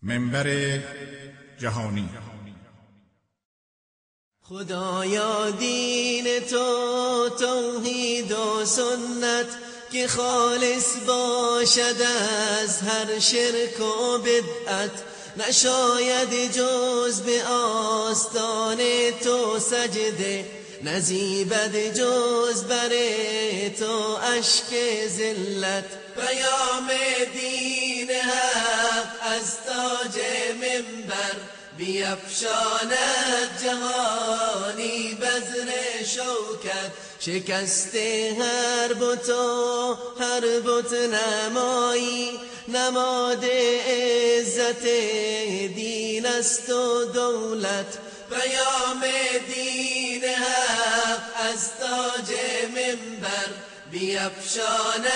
منبر جهانی. خدایا دین تو توحید و سنت که خالص باشد از هر شرک و بدعت، نشاید جز به آستان تو سجده، نزیبد جز بر تو اشک ذلت. پیام دین حق از تاج منبر بیفشاند جهانی بذر شوکت. شکست هر بت و هر بت نمایی، نماد عزت دین است و دولت. پیام دین حق از تاج منبر بیفشاند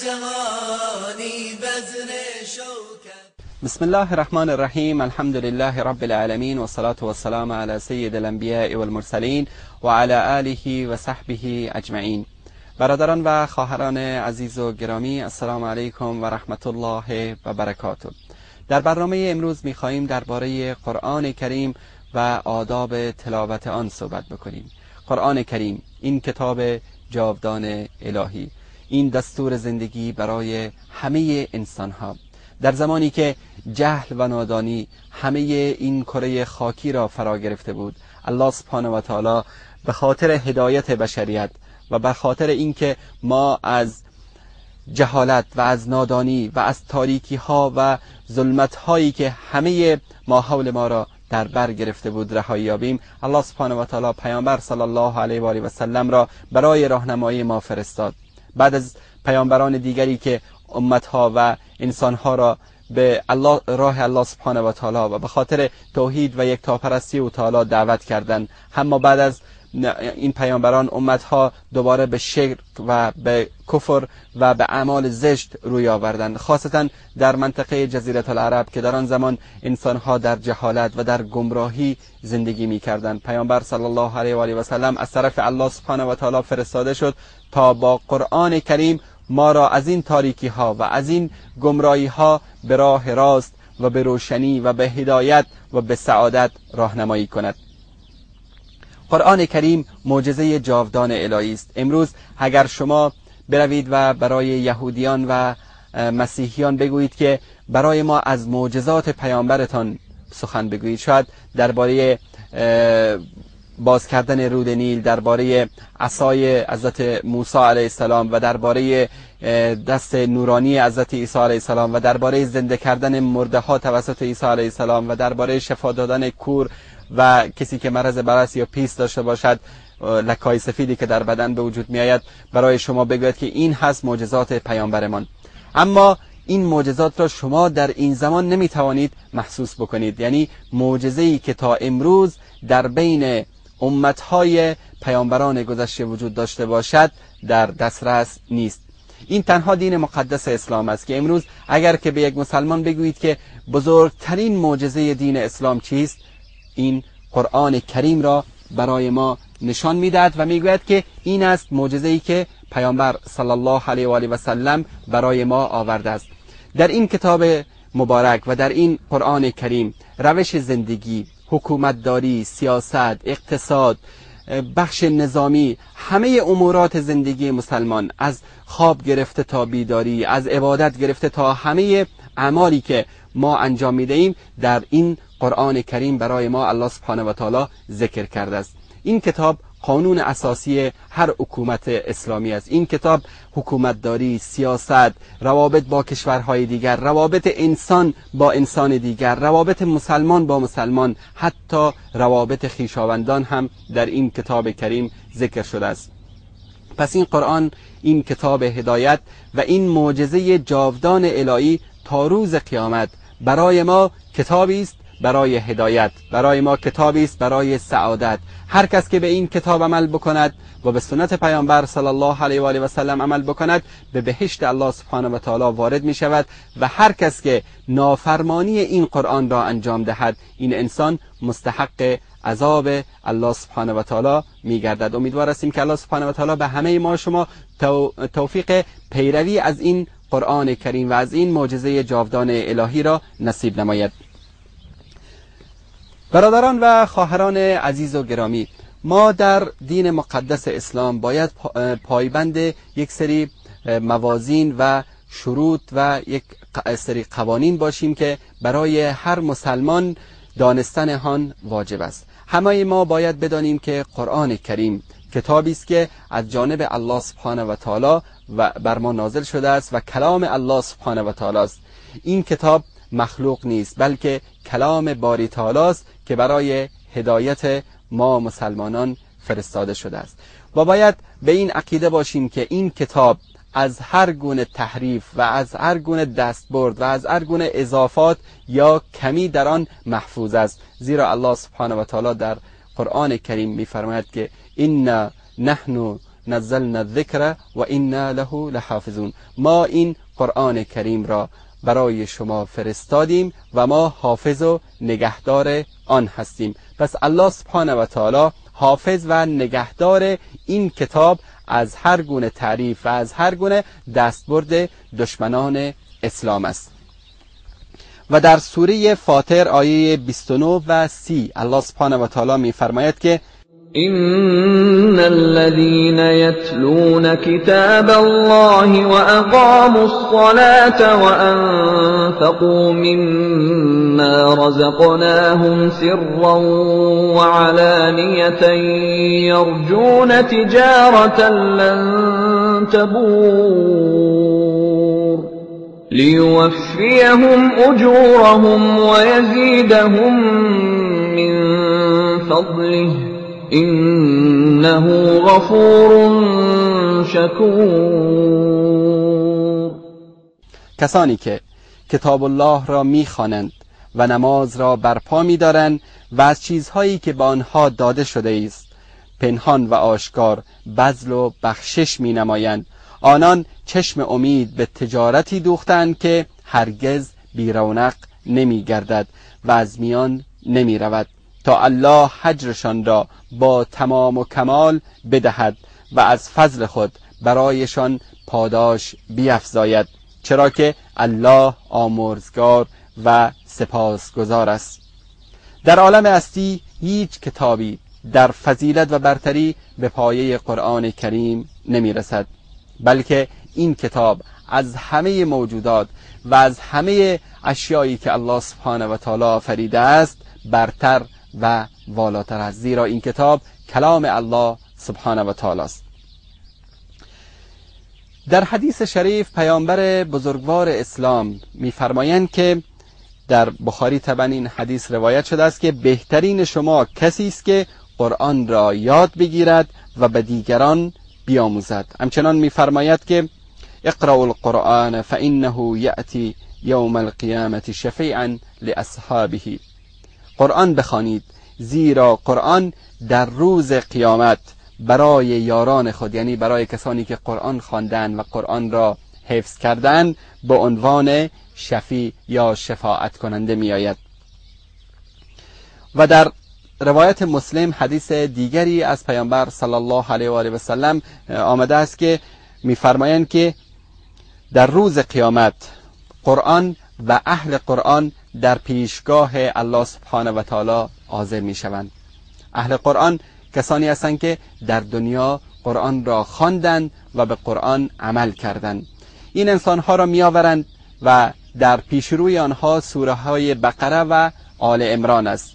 جهانی بذر شوکت. بسم الله الرحمن الرحیم. الحمد لله رب العالمین والصلاة والسلام علی سید الانبیاء والمرسلین و علی آله و صحبه اجمعین. برادران و خواهران عزیز و گرامی، السلام علیکم و رحمت الله و برکاته. در برنامه امروز می‌خواهیم درباره قرآن کریم و آداب تلاوت آن صحبت بکنیم. قرآن کریم، این کتاب جاودان الهی، این دستور زندگی برای همه انسان‌ها. در زمانی که جهل و نادانی همه این کره خاکی را فرا گرفته بود، الله سبحانه و تعالی به خاطر هدایت بشریت و به خاطر اینکه ما از جهالت و از نادانی و از تاریکی ها و ظلمت هایی که همه ما حول ما را در بر گرفته بود رهایی یابیم، الله سبحانه و تعالی پیامبر صلی الله علیه و آله و سلم را برای راهنمایی ما فرستاد. بعد از پیامبران دیگری که امتها و انسانها را به الله، راه الله سبحانه و تعالی و به خاطر توحید و یکتاپرستی او تعالی دعوت کردند، اما بعد از این پیامبران امتها دوباره به شرک و به کفر و به اعمال زشت روی آوردند، خاصتا در منطقه جزیره العرب که در آن زمان انسانها در جهالت و در گمراهی زندگی می‌کردند. پیامبر صلی الله علیه و آله و سلم از طرف الله سبحانه و تعالی فرستاده شد تا با قرآن کریم ما را از این تاریکی ها و از این گمراهی ها به راه راست و به روشنی و به هدایت و به سعادت راهنمایی کند. قرآن کریم معجزه جاودان الهی است. امروز اگر شما بروید و برای یهودیان و مسیحیان بگویید که برای ما از معجزات پیامبرتان سخن بگویید، شاید درباره باز کردن رود نیل، درباره عصای حضرت موسی علیه السلام و درباره دست نورانی حضرت عیسی علیه السلام و درباره زنده کردن مرده ها توسط عیسی علیه السلام و درباره شفا دادن کور و کسی که مرض برص یا پیس داشته باشد، لکای سفیدی که در بدن به وجود می آید، برای شما بگوید که این هست معجزات پیامبرمان. اما این معجزات را شما در این زمان نمی توانید محسوس بکنید. یعنی معجزه‌ای که تا امروز در بین امتهای پیامبران گذشته وجود داشته باشد در دسترس نیست. این تنها دین مقدس اسلام است که امروز اگر که به یک مسلمان بگویید که بزرگترین معجزه دین اسلام چیست، این قرآن کریم را برای ما نشان میدهد و میگوید که این است معجزه‌ای که پیامبر صلی الله علیه و آله و سلم برای ما آورده است. در این کتاب مبارک و در این قرآن کریم روش زندگی، حکومتداری، سیاست، اقتصاد، بخش نظامی، همه امورات زندگی مسلمان از خواب گرفته تا بیداری، از عبادت گرفته تا همه اعمالی که ما انجام میدهیم، در این قرآن کریم برای ما الله سبحانه و تعالی ذکر کرده است. این کتاب قانون اساسی هر حکومت اسلامی است. این کتاب حکومتداری، سیاست، روابط با کشورهای دیگر، روابط انسان با انسان دیگر، روابط مسلمان با مسلمان، حتی روابط خویشاوندان هم در این کتاب کریم ذکر شده است. پس این قرآن، این کتاب هدایت و این معجزه جاودان الهی تا روز قیامت برای ما کتابی است برای هدایت، برای ما کتابی است برای سعادت. هر کس که به این کتاب عمل بکند و به سنت پیامبر صلی الله علیه و آله و سلم عمل بکند، به بهشت الله سبحانه و تعالی وارد می شود و هر کس که نافرمانی این قرآن را انجام دهد، این انسان مستحق عذاب الله سبحانه و تعالی می گردد. امیدوار هستیم که الله سبحانه و تعالی به همه ما شما توفیق پیروی از این قرآن کریم و از این معجزه جاودان الهی را نصیب نماید. برادران و خواهران عزیز و گرامی، ما در دین مقدس اسلام باید پایبند یک سری موازین و شروط و یک سری قوانین باشیم که برای هر مسلمان دانستن آن واجب است. همه ما باید بدانیم که قرآن کریم کتابی است که از جانب الله سبحانه و تعالی و بر ما نازل شده است و کلام الله سبحانه و تعالی است. این کتاب مخلوق نیست، بلکه کلام باری تعالی است که برای هدایت ما مسلمانان فرستاده شده است. و باید به این عقیده باشیم که این کتاب از هر گونه تحریف و از هر گونه دستبرد و از هر گونه اضافات یا کمی در آن محفوظ است، زیرا الله سبحانه و تعالی در قرآن کریم می‌فرماید که انا نحن نزلنا الذکر و انا له لحافظون. ما این قرآن کریم را برای شما فرستادیم و ما حافظ و نگهدار آن هستیم. پس الله سبحانه و تعالی حافظ و نگهدار این کتاب از هر گونه تعریف و از هر گونه دستبرد دشمنان اسلام است. و در سوره فاطر آیه 29 و 30 الله سبحانه و تعالی می‌فرماید که إن الذين يتلون كتاب الله وأقاموا الصلاة وأنفقوا مما رزقناهم سرا وعلانية يرجون تجارة لن تبور ليوفيهم أجورهم ويزيدهم من فضله إنه غفور شکور. کسانی که کتاب الله را میخوانند و نماز را برپا میدارند و از چیزهایی که به آنها داده شده است پنهان و آشکار بذل و بخشش مینمایند، آنان چشم امید به تجارتی دوختند که هرگز بی رونق نمیگردد و از میان نمیرود، تا الله اجرشان را با تمام و کمال بدهد و از فضل خود برایشان پاداش بیفزاید، چرا که الله آمرزگار و سپاسگزار است. در عالم هستی هیچ کتابی در فضیلت و برتری به پایه قرآن کریم نمی رسد، بلکه این کتاب از همه موجودات و از همه اشیایی که الله سبحانه و تعالی آفریده است برتر و والاتر است، زیرا این کتاب کلام الله سبحانه و تعالی است. در حدیث شریف پیامبر بزرگوار اسلام می‌فرمایند که در بخاری طبعا این حدیث روایت شده است که بهترین شما کسی است که قرآن را یاد بگیرد و به دیگران بیاموزد. همچنان می‌فرماید که اقرأوا القرآن فإنه یأتی یوم القیامة شفیعا لأصحابه. قرآن بخوانید زیرا قرآن در روز قیامت برای یاران خود، یعنی برای کسانی که قرآن خواندن و قرآن را حفظ کردن، به عنوان شفیع یا شفاعت کننده می آید. و در روایت مسلم حدیث دیگری از پیامبر صلی الله علیه و آله و سلم آمده است که می‌فرمایند که در روز قیامت قرآن و اهل قرآن در پیشگاه الله سبحانه و تعالی حاضر می‌شوند. اهل قرآن کسانی هستند که در دنیا قرآن را خواندند و به قرآن عمل کردند. این انسانها را می‌آورند و در پیشروی آنها سوره های بقره و آل عمران است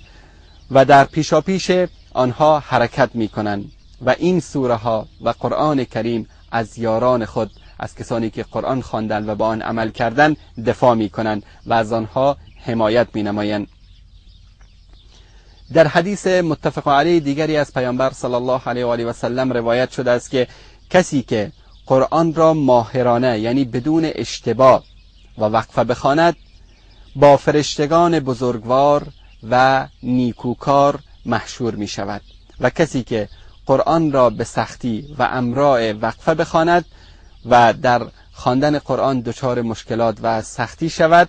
و در پیشاپیش آنها حرکت می‌کنند و این سوره ها و قرآن کریم از یاران خود، از کسانی که قرآن خواندند و با آن عمل کردند دفاع می‌کنند و از آنها حمایت می‌نمایند. در حدیث متفق علیه دیگری از پیامبر صلی الله علیه و آله و سلم روایت شده است که کسی که قرآن را ماهرانه، یعنی بدون اشتباه و وقفه بخواند، با فرشتگان بزرگوار و نیکوکار محشور می شود و کسی که قرآن را به سختی و امراء وقفه بخواند و در خواندن قرآن دچار مشکلات و سختی شود،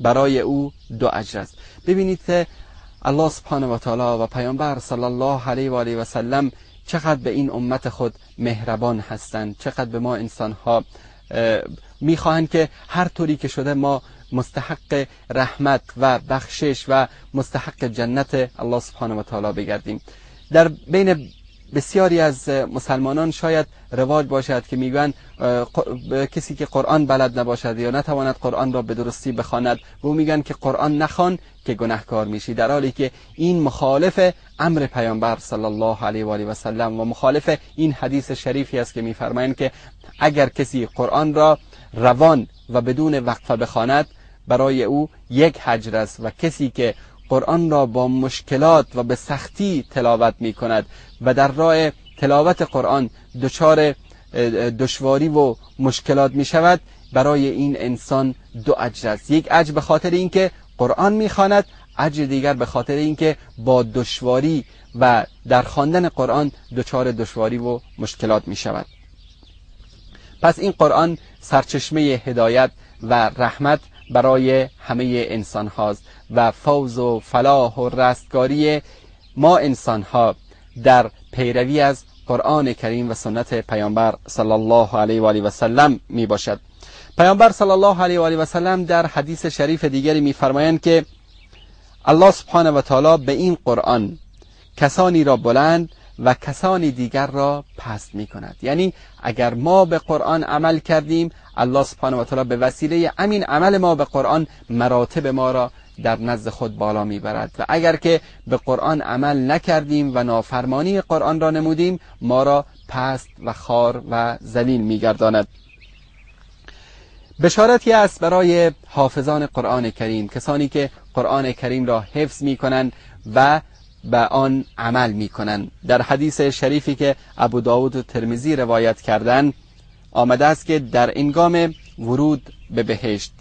برای او دو اجر است. ببینید که الله سبحانه و تعالی و پیامبر صلی الله علیه و آله و سلم چقدر به این امت خود مهربان هستند، چقدر به ما انسانها میخواهند که هر طوری که شده ما مستحق رحمت و بخشش و مستحق جنت الله سبحانه و تعالی بگردیم. در بین بسیاری از مسلمانان شاید رواج باشد که میگویند کسی که قرآن بلد نباشد یا نتواند قرآن را به درستی بخواند و میگن که قرآن نخوان که گناهکار میشی، در حالی که این مخالف امر پیامبر صلی الله علیه و آله و سلم و مخالف این حدیث شریفی است که میفرمایند که اگر کسی قرآن را روان و بدون وقفه بخواند برای او یک اجر است و کسی که قرآن را با مشکلات و به سختی تلاوت می کند و در راه تلاوت قرآن دچار دشواری و مشکلات می شود، برای این انسان دو اجر است. یک اجر به خاطر اینکه قرآن می خواند، اجر دیگر به خاطر اینکه با دشواری و در خواندن قرآن دچار دشواری و مشکلات می شود. پس این قرآن سرچشمه هدایت و رحمت برای همه انسان هاست و فوز و فلاح و رستگاری ما انسان ها در پیروی از قرآن کریم و سنت پیامبر صلی الله علیه و آله و سلم می باشد. پیامبر صلی الله علیه و آله و سلم در حدیث شریف دیگری می فرمایند که الله سبحانه و تعالی به این قرآن کسانی را بلند و کسانی دیگر را پست می کند. یعنی اگر ما به قرآن عمل کردیم، الله سبحانه و تعالی به وسیله همین عمل ما به قرآن مراتب ما را در نزد خود بالا میبرد و اگر که به قرآن عمل نکردیم و نافرمانی قرآن را نمودیم، ما را پست و خوار و ذلیل میگرداند. بشارتی است برای حافظان قرآن کریم، کسانی که قرآن کریم را حفظ میکنند و به آن عمل میکنند. در حدیث شریفی که ابو داود و ترمذی روایت کردند آمده است که در هنگام ورود به بهشت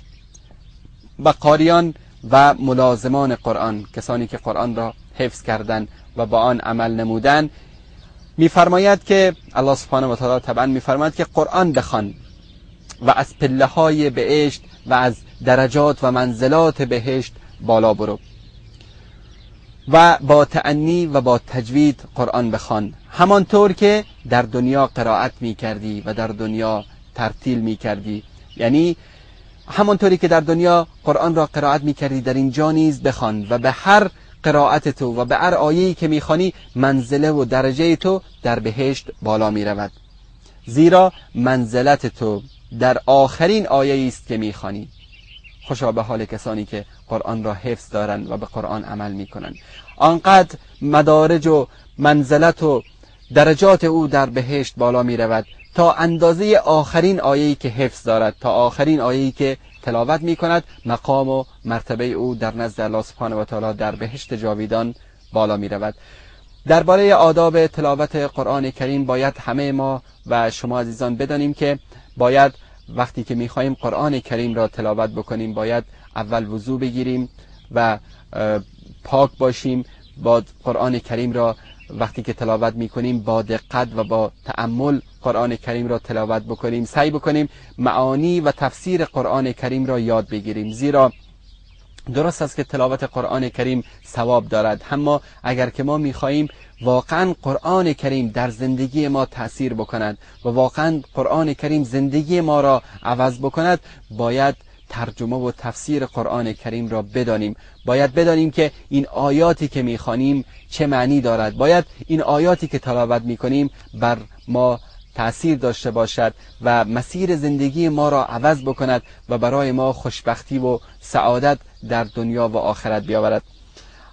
و قاریان و ملازمان قرآن، کسانی که قرآن را حفظ کردند و با آن عمل نمودند، میفرماید که الله سبحانه و تعالی طبعا میفرماید که قرآن بخوان و از پله های بهشت و از درجات و منزلات بهشت بالا برو و با تأنی و با تجوید قرآن بخوان، همانطور که در دنیا قرائت می کردی و در دنیا ترتیل می کردی. یعنی همانطوری که در دنیا قرآن را قرائت می کردی، در اینجا نیز بخوان و به هر قرائت تو و به هر آیه‌ای که می خوانی منزله و درجه تو در بهشت بالا می رود، زیرا منزلت تو در آخرین آیه‌ای است که می خوانی. خوشا به حال کسانی که قرآن را حفظ دارند و به قرآن عمل می کنند. آنقدر مدارج و منزلت و درجات او در بهشت بالا می رود تا اندازه آخرین آیه‌ای که حفظ دارد، تا آخرین آیه‌ای که تلاوت می کند، مقام و مرتبه او در نزد الله سبحانه و تعالی در بهشت جاویدان بالا می رود. درباره آداب تلاوت قرآن کریم باید همه ما و شما عزیزان بدانیم که باید وقتی که میخواهیم قرآن کریم را تلاوت بکنیم، باید اول وضو بگیریم و پاک باشیم. با قرآن کریم را وقتی که تلاوت میکنیم با دقت و با تأمل قرآن کریم را تلاوت بکنیم، سعی بکنیم معانی و تفسیر قرآن کریم را یاد بگیریم، زیرا درست است که تلاوت قرآن کریم ثواب دارد، اما اگر که ما میخواهیم واقعا قرآن کریم در زندگی ما تأثیر بکند و واقعا قرآن کریم زندگی ما را عوض بکند، باید ترجمه و تفسیر قرآن کریم را بدانیم. باید بدانیم که این آیاتی که میخوانیم چه معنی دارد، باید این آیاتی که تلاوت میکنیم بر ما تأثیر داشته باشد و مسیر زندگی ما را عوض بکند و برای ما خوشبختی و سعادت در دنیا و آخرت بیاورد.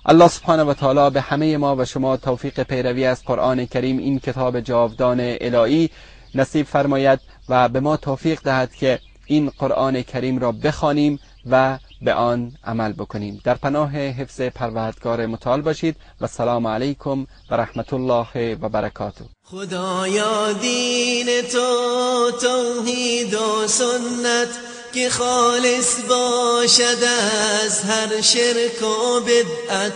الله سبحانه و تعالی به همه ما و شما توفیق پیروی از قرآن کریم، این کتاب جاودان الهی، نصیب فرماید و به ما توفیق دهد که این قرآن کریم را بخوانیم و به آن عمل بکنیم. در پناه حفظ پروردگار متعال باشید و سلام علیکم و رحمت الله و برکاته. خدایا دین تو توحید و سنت که خالص باشد از هر شرک و بدعت،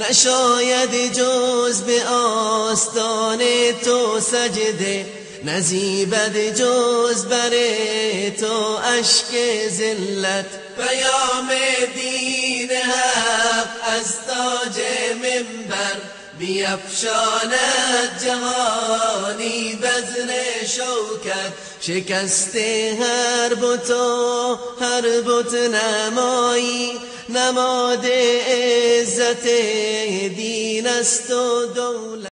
نشاید جز به آستان تو سجده، نزیبد جز بر تو اشک ذلت. پیام دین حق از تاج منبر بیفشاند جهانی بذر شوکت. شکست هر بت و هر بت نمایی، نماد عزت دین است و دولت.